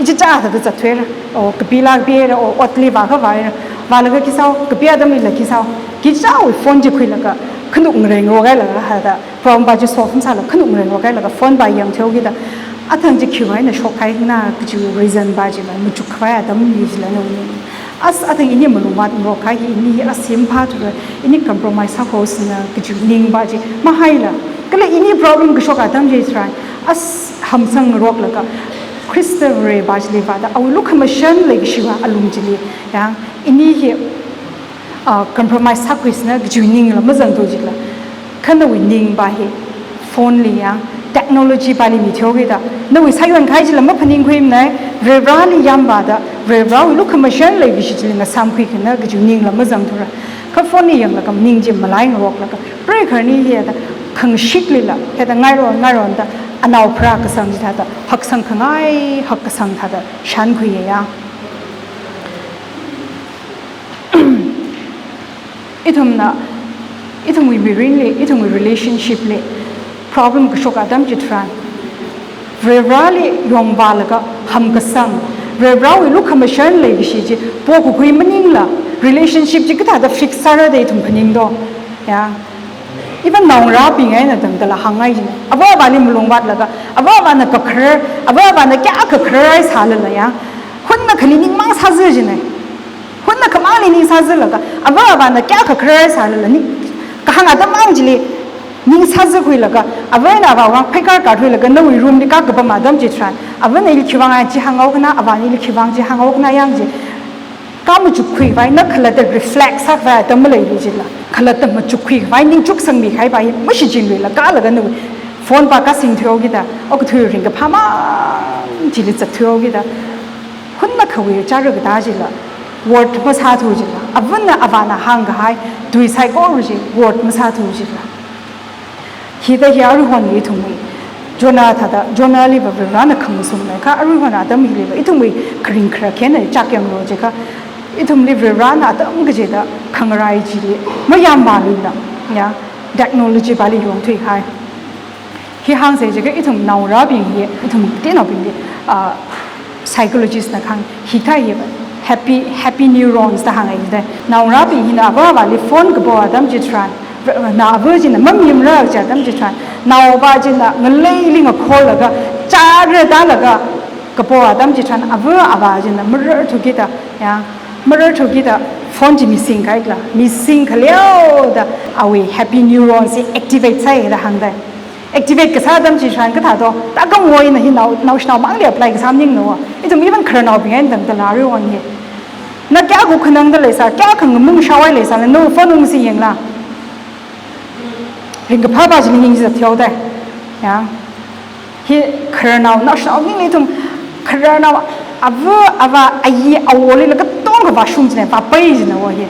Ichichā thāda zatthuira, o kapila kapihaira, o otli vākha vāhaira, vālaga khi sāo, kapi atamlila khi sāo, kachichāwui phone chi khuilaga, khanuk ngarengngarok hailaga thāda, problem pa chi solve masāla, khanuk ngarengngarok hailaga phone pa yangtheo kida, athang chi khiwui eina shokhaina kaji reason pa chi machuk khavai atam hi chila nawui ning. As athang ini malung vātngarok kahai hi ini hi asim phāthura, ini compromise sākhuisāna kaji ning pa chi mahaila. Kala ini problem kashok atam chitharan, as hamsangngaroklaga, Khrista Vare pa chili vāda, awui lukhamashan leikashiva alung chili, ya, ini hi, ah, compromise sākhuisāna kaji ningla mazangthu jila. Kha nawui ning pa hi phone li ya, technology pali mitheo kida, nawui sāyon kahai chila maphaningkhuimana, Varivarali yāmvāda, Varivarawui lukhamashan leikashi chili ngasāmkhuikhana kaji ningla mazangthura. Kha phone li yanglaga ning chi malaingaroklaga, preigahar ani hithāda khangashik lila, hithāda ngairon ngaironda, anao pharākasang chithāda, haksang khangai hakkasang thāda shānkhuiya ya. Ithumna, ithumwui mirinli, ithumwui relationship li problem kashok atam chitharan, Varivarali yongvālaga hamkasang, Varivarawui lukhamashan leikashi chi pokakhui maningla, relationship chi kathāda fix sāra da ithum phaningdo. Ya. Even naongarābing eina tangdala hāngngai jina. Ava avāli malung vātlaga, ava avāna kakharar, ava avāna kayākha kakharar sālala ya, hunnakhali ningmang sāza jina. Hunnakhamangli ning sāzalaga, ava avāna kayākha kakharar sālala ning, kahāng atam mang chili ning sāzakhuilaga, ava eina avāwui vang pheikar karthuilaga, nawui room li kakapam atam chitharan, avana ili khiwui vang chi hānghaokhana, avana ili khiwui vang chi hānghaokhana yang chi, ka machukkhui khavai, na khalatta reflect sākhavai atam maleili jila, khalatta machukkhui khavai, ningchuksangmi kahai pa hi mashichinluila, kalaga nawui phone pa kasingtheo kida, okathui ringkaphā mang chili zatthuo kida, hunnakha wui chara katā chila, word masāthu jila, avana avāna hāngkahai tui saikora chi word masāthu jila. Hithāda hi aruihon ithumwui, Jonah thāda, Jonahliva Varivarana khangasumna kha, aruihon atam hiliva ithumwui kharing kharak eina chak yanglu jiakha, ithumli Varivarana atam kachida khangarai chili mayāmvāluila, ya, technology pali yongthuikahai. Hi hāngsa jiakha ithum naongarābing hi, ithum kateonaobingli, ah, psychologist na kahāng, hithāda hi happy, happy neurons da hānga jida. Naongarābing hina ava avāli phone kapo atam chitharan, na ava china mamimara kaji atam chitharan, naopa china ngaleili ngakholaga, chara tālaga kapo atam chitharan, ava avā china mararthu kida, ya, mararthu kida phone chi mising kahaila, mising khaleo da awui happy neurons hi activate sāi da hāngda. Activate kasā atam chitharan kathādo, tākam wo ina hi nao, naoshinao mangli apply kasā maningna wo. Ithum even khararnaobing eina tangdala aruihon hi, na kayākha khanangda leisā, kayākha ngamung shāwai leisāla, nawui phone ung si yangla. Ringkaphā pa chili ning zathuo da. Ya. Hi khararnao, naoshinao maningla ithum khararnao, ava avā, ayi awolila katongkha vāshung jina, vāpai jina wo hi.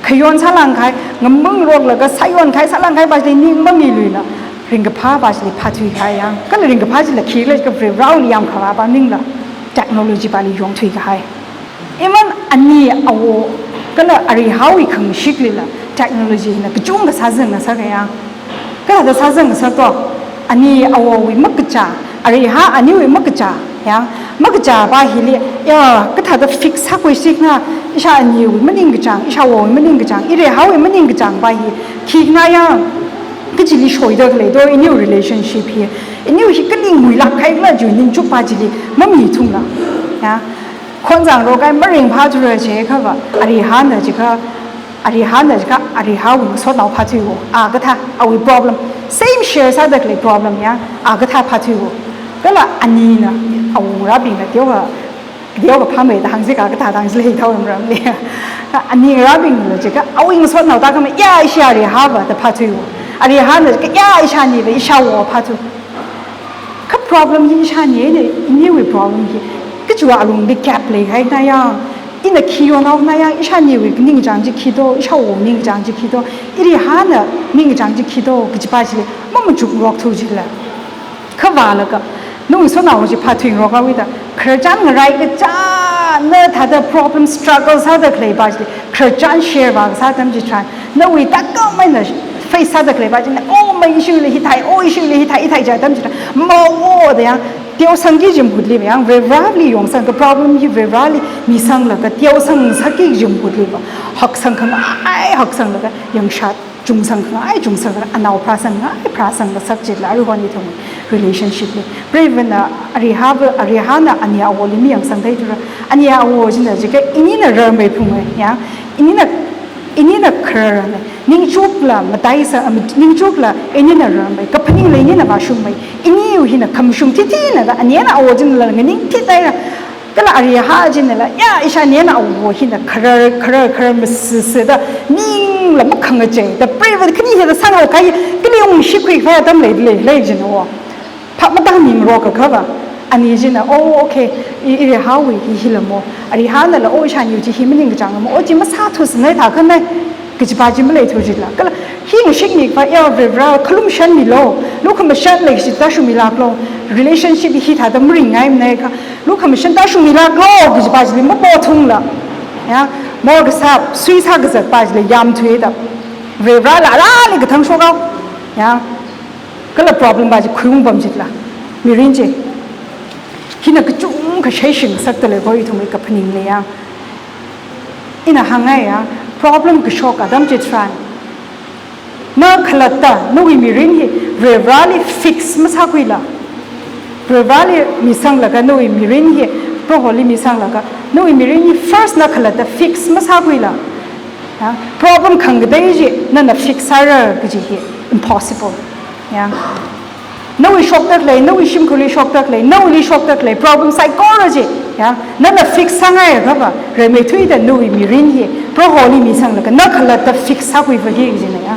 Khayon sālāngkahai, ngamung roklaga sāyon kahai sālāngkahai pa chili ning mamiluila, ringkaphā pa chili phāthuikahai yang. Kala ringkaphā chila khikhala jiakha Vareli yamkhavā pa maningla, technology pali yongthuikahai. Even ani awo kala arihāwui khangashiklila technology na kachungkha sāzang ngasaka yang. Kathāda sāzang ngasak to, ani awowui makachā, arihā aniwui makachā, ya, makachā pa hili, ya, kathāda fix sākhuisikna, isha aniwui maningkachāng, isha awowui maningkachāng, irihāwui maningkachāng pa hi, khikhala yang, kachili shoida khalei to, iniwui relationship hi, iniwui hi kali nguilāk kahai khala chiwui ningchuk pa chili, mamithungla, ya. Khonzang rokahai maringphāthura jiakhava, arihāna jiakha, arihāna jiakha, arihāwui ngasotnao phāthuiwo. A kathā, awui problem. Same share sāda khalei problem ya, a kathā phāthuiwo. Kala anina, awungarābingna teokha, teokha phāmeida hāngsi ka kathā hāngsi lei thaoram ramli. Aningarābingla jiakha, awui ngasotnao tākhamei, ya, ishi arihāva da phāthuiwo. Arihāna jiakha, ya, ishaniva, ishawo phāthu. Kha problem hi ishani eina, iniwui problem hi. Kachiwui alungli gap leikahai na yang, ina khi yonhaona yang, ishaniwui ningkachāng chi khi to, ishawo ningkachāng chi khi to, irihāna ningkachāng chi khi to, kaji pa chili, mamachukngarok thu chila. Khavālaga, nawui ngasotnao chi phāthuingarok haowa da, khararchan ngarai kachāna thāda problem struggle sāda khalei pa chili, khararchan share vākasā atam chitharan, nawui tākhamei eina face sāda khalei pa china, oh, mai ishiwuili hithai, oh, ishiwuili hithai, hithai chi atam chitharan, mawo da yang, teosangki kaji mahutli yang, Vareli yongsang, ka problem hi Vareli misanglaga, teosang sāki kaji mahutliva, haksang khangai, haksanglaga, yangshat, chungsang khangai, chungsanglaga, anao pharāsang ngai, pharāsang ngasak chila, aruihon ithum relationship li. Preivana, arihāva, arihāna, ani awoli miyangsang theithura, ani awo china jiakha, inina rarmei phunga, ya, inina, inina khararmei, ningchukla mataisa, am, ningchukla inina rarmei, kaphaningla inina vāshungmei, iniwui hina khamashung thithina da, ani eina awo chinala nganing thithina. Kala arihā chinala, ya, ishani eina awo hina kharar, kharar, kharar masisi da, ningla makhangachei da, preiva khani hida sāngarok kahai, kali ungshikhui khavai atam lei, lei, lei china wo. Phap matāmingarok akhava, ani china, oh, okay, i, irihāwui hi hilamo, arihānala, oh, ishaniwui chi hi maningkachāng lamo, oh, chi masāthusinai thākhanai, kaji pa chi maleithu chila. Kala, hi ngashikmi khavai, ya, Varivara, khalumashanmilo, lukhamashan leishi tāshungmilāklo, relationship hi thāda maringngaimana kha, lukhamashan tāshungmilāklo, kaji pa chili mapothungla. Ya, morkasā, suisā kazat pa chili yamthuida. Varivarala, arāli kathang shokhao. Ya. Kala problem pa chi khuiung pam chila. Mirin chi. Hina kachungkha shaishi ngasakta lei kho ithumwui kaphaning leiya. Ina hāngngaiya, problem kashok atam chitharan, na khalatta, nawui mirin hi, Varivarali fix masākhuila. Varivarali misanglaga nawui mirin hi, Proholi misanglaga, nawui mirin hi first na khalatta fix masākhuila. Ya, problem khangatei chi, nana fix sāra kaji hi, impossible. Ya. Nawui shokta khalei, nawui shimkhurli shokta khalei, nawuili shokta khalei, problem saikora chi, ya, nana fix sāngai akhava, rimeithuida nawui mirin hi, Proholi misanglaga, na khalatta fix sākhuiphaki kajina, ya.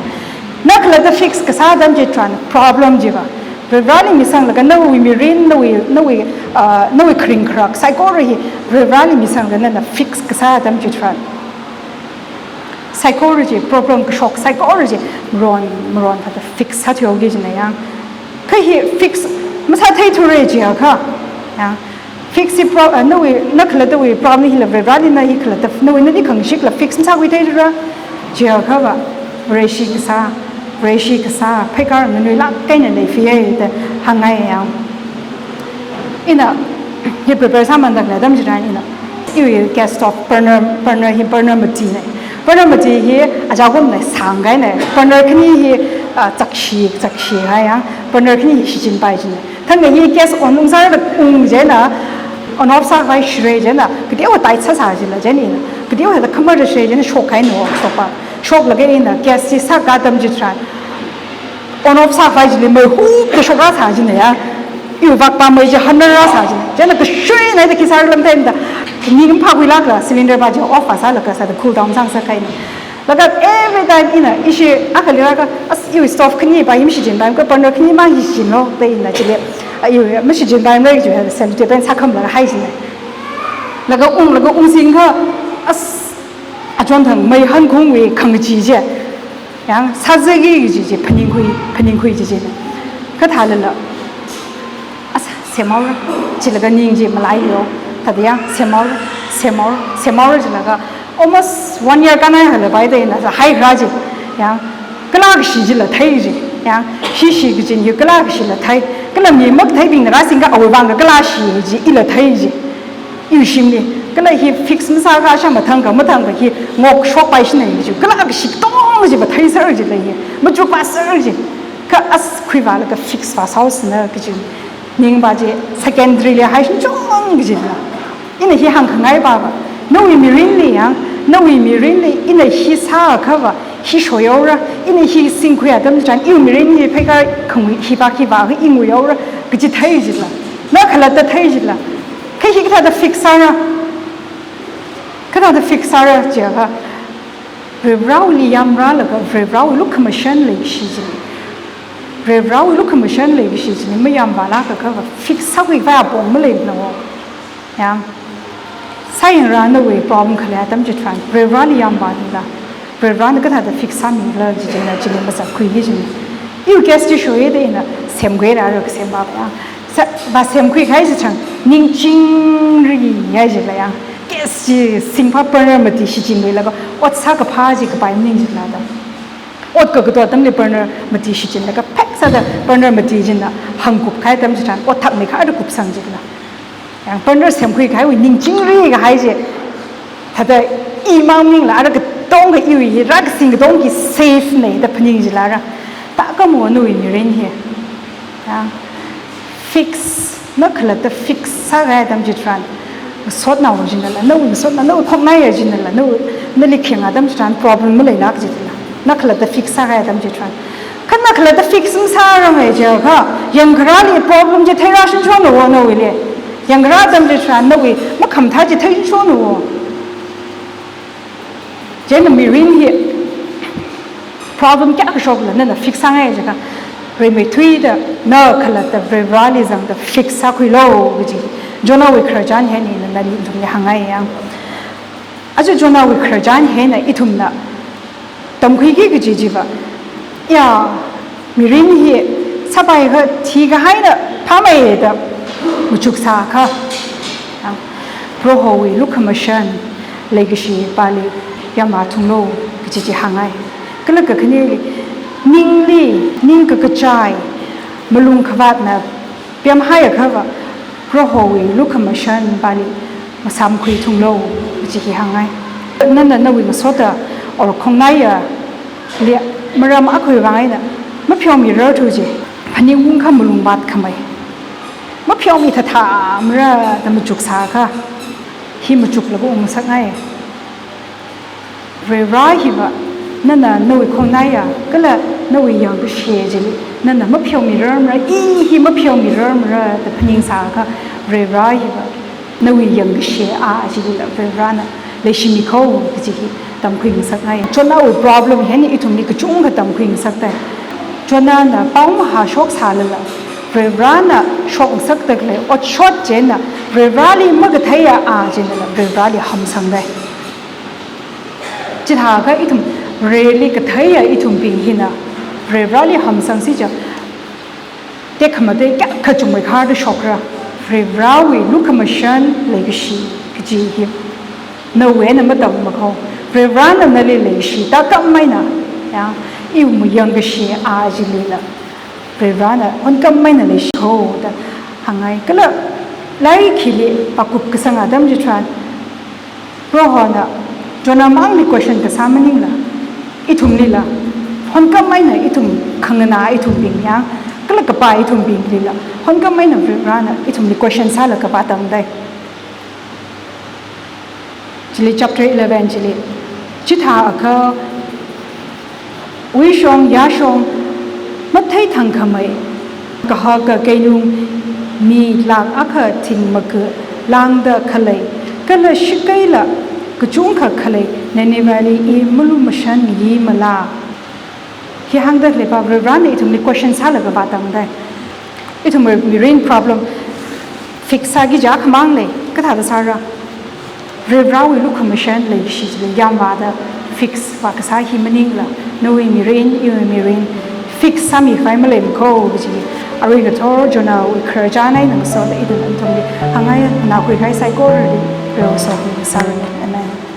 Na khalatta fix kasā atam chitharan, problem chiva, Varivarali misanglaga, nawui mirin, nawui, nawui, ah, nawui kharing kharak, saikora hi, Varivarali misanglaga, nana fix kasā atam chitharan. Saikora chi, problem kashok saikora chi, maron, maron thāda fix sāthuihaoki kajina ya. Kha hi fix masātheithura jiakha, ya. Fix hi pro-, ah, nawui, na khalattawui problem hila Varivarali na hi khalatta, nawui nali khangashikla fix masākhuitheithura jiakhava, Vareshi kasā, Vareshi kasā, pheikar nganuilāk eina leifiya da hāngngaiya. Ina, hi prepare sāmanda khalei atam chitharan ina, iwui gas stove burner, burner hi burner matina. Burner mati hi ajakumna sāngkaina. Burner khani hi, ah, chakshi, chakshi haiya. Burner khani hi shichinpai china. Thangkha hi gas on ungsāra ung chieina, on off sākhavai shire chieina, kateowa tight sāsā chila chieina, kateowa thāda khamar da shire chieina shokkahaina, shokpa. Shoklaga ina gas chi sāka atam chitharan, on off sākhavai chili mei hukda shokrāsā china ya. Iwui vakpa mei chi hanrarrāsā china. Chieina kashuina da khi sāra lam time da, ning maphākhuilākla cylinder pa chi off vāsālaga sāda cool down sāngasakkahaina. Laga every time ina ishi akhali rāka, as iwui stove khani pa hi mashichinpaimana, burner khani mang hi shichinlo da ina chili, a, iwui mashichinpaimana kaji hi sellotape eina sākhamlaga hai china. Laga ung, laga ungsingakha, as Achon thang mei hankhaungwui khangachee chi, yang, sāzāki kaji chi, phaningkhui, phaningkhui kaji chi. Kathālala, asa, semhaora, jilaga ning chi malaiyo, thāda yang, semhaora, semhaora, semhaora jilaga, almost one year kanai halapai da ina, sa haikharā chi, yang, kala kashi chila thei chi, yang, hi shi kachin hi kala kashila thei, kala mi makatheibingna rāsingakha awui vang kala shi chi, ila thei chi. Iwui shimli, kala hi fix masākha shamathangkha, mathangkha hi ngokshokpai shina hi chi, kala kashi katong chi va theiser chila hi, machukpaser chi. Kha as khuivālaga fix vāsāhaosana kaji ningva chi secondary li haishungchung kajila. Ina hi hāngkhangai pava, nawui mirinli yang, nawui mirinli ina hi sāakhava, hi shoihaora, ina hi singkhui atam chitharan, iwui mirinli pheikar khangui, hiva hiva hi nguihaora, kaji thei chila. Na khalatta thei chila. Kha hi kathāda fix sāra? Kathāda fix sāra jiakha, Varivarāwuili yamrālaga Varivarāwui lukhamashan leikashi chili, Varivarāwui lukhamashan leikashi chili mayamvālākakhava fix sākhuikhavai apong maleimana wo. Yang, sāyangra nawui problem khalei atam chitharan, Varivarāli yamvālula, Varivarāna kathāda fix sāmila kaji china chili mazapkhuiki china. Iwui case chi shoida ina semkhuira, rākasem pava yang, sa, vāsemkhuikahai chitharan, ning chingri hai chila yang, case chi singpha burner mati shichinluilaga, ot sākaphā chi kapai maning chila da. Ot kakato atamli burner mati shichinlaga, phek sāda burner mati china hāngkupkahai atam chitharan, ot thakmeikha ara kupsang chila. Yang burner semkhuikahaiwui ning chingri kahai chi, thāda imang maningla, ara katongkha iwui hi rākasing katongki safe na da phaning chila ra. Thākha mo nawui mirin hi. Yang, fix, na khalatta fix sākahai atam chitharan, ngasotnao chinala, nawui ngasotna, nawui khoknaiya chinala, nawui, nali kheng atam chitharan problem maleilāk chila. Na khalatta fix sākahai atam chitharan. Kha na khalatta fix masāranga jiakha, yangkharāli problem chi theirāshungchona wo nawuili. Yangkharā atam chitharan nawui makhamathā chi theishungchona wo. Chieina mirin hi problem kayākha shokla nana fix sāngai jiakha, rimeithuida na khalatta Varivarāli zangda fix sākhuilu kaji Jonahwui khararchan hi eina nali ithumli hāngngai yang. Aja Jonahwui khararchan hi eina ithumna tamkhuiki kaji chiva, ya, mirin hi sāpaiakha thikahaina phāmeida machuksākha, Prohowui lukhamashan leikashi pali yamvāthunglu kaji chi hāngngai. Kala kakhaneli, ningli, ning kakachai, malung khavātna pemhaiakhava, Prohowui lukhamashan pali masāmkhuithunglu kaji hi hāngngai. Nana nawui ngasotta or khongnaiyali maram akhawui vang eina mapheomirarthu ji, phaningungkha malung vātkhamei. Mapheomithathamara da machuksākha, hi machuklaga ungngasakngai. Varivarā hiva, nana nawui khongnaiya kala nawui yangkashe chili nana mapheomirarmara, i hi mapheomirarmara da phaningsākha, Varivarā hiva nawui yangkashe a chilila Varivarāna leishimikho kaji hi tamkhuingasakngai. Jonahwui problem hi eina ithumli kachungkha tamkhuingasakta. Jonahna pao mahāshoksālala, Varivarāna shokngasakta khalei otshot china, Varivarāli makatheiya a chinala Varivarāli hamsangda. Chithākha ithum Vareli katheiya ithumbing hina Varivarāli hamsangsi chiakha, tekhamatei kayākha chungmeikharda shokra. Varivarāwui lukhamashan leikashi kaji hi nawui eina matammakho. Varivarāna nali leishi, thākhameina, ya, iwui yangkashe a chilila Varivarāna honkammeina leishikho da hāngngai. Kala lairik hili pākupkasang atam chitharan, Prohona Jonah mangli question kasā maningla, ithumlila, honkammeina ithum khanganā ithumbing yang, kala kapā ithumbinglila, honkammeina Varivarāna ithumli question sālaga vātangdai. Chili chapter eleven chili, chithākha uishong yāshong matheithangkhamei, kahaka keinung mi lakh akha thingmaka lāngda khalei, kala shikeila kachungkha khalei Ninevehli i malumashanmimala. Hi hāngda khaleiva Varivarāna ithumli question sālaga vātangdai. Ithumwui mirin problem fix sāki jiakha mang lei, kathāda sāra? Varivarāwui lukhamashan leishi chili yāmvāda fix vākasā hi maningla, nawui mirin, iwui mirin, fix sāmikhavai maleimana ko kaji, arui ngathor Jonahwui khararchan eina ngasoda ithum nathumli hāngngai, nana khuikahai saikorali Proho somi sāranu. Amen.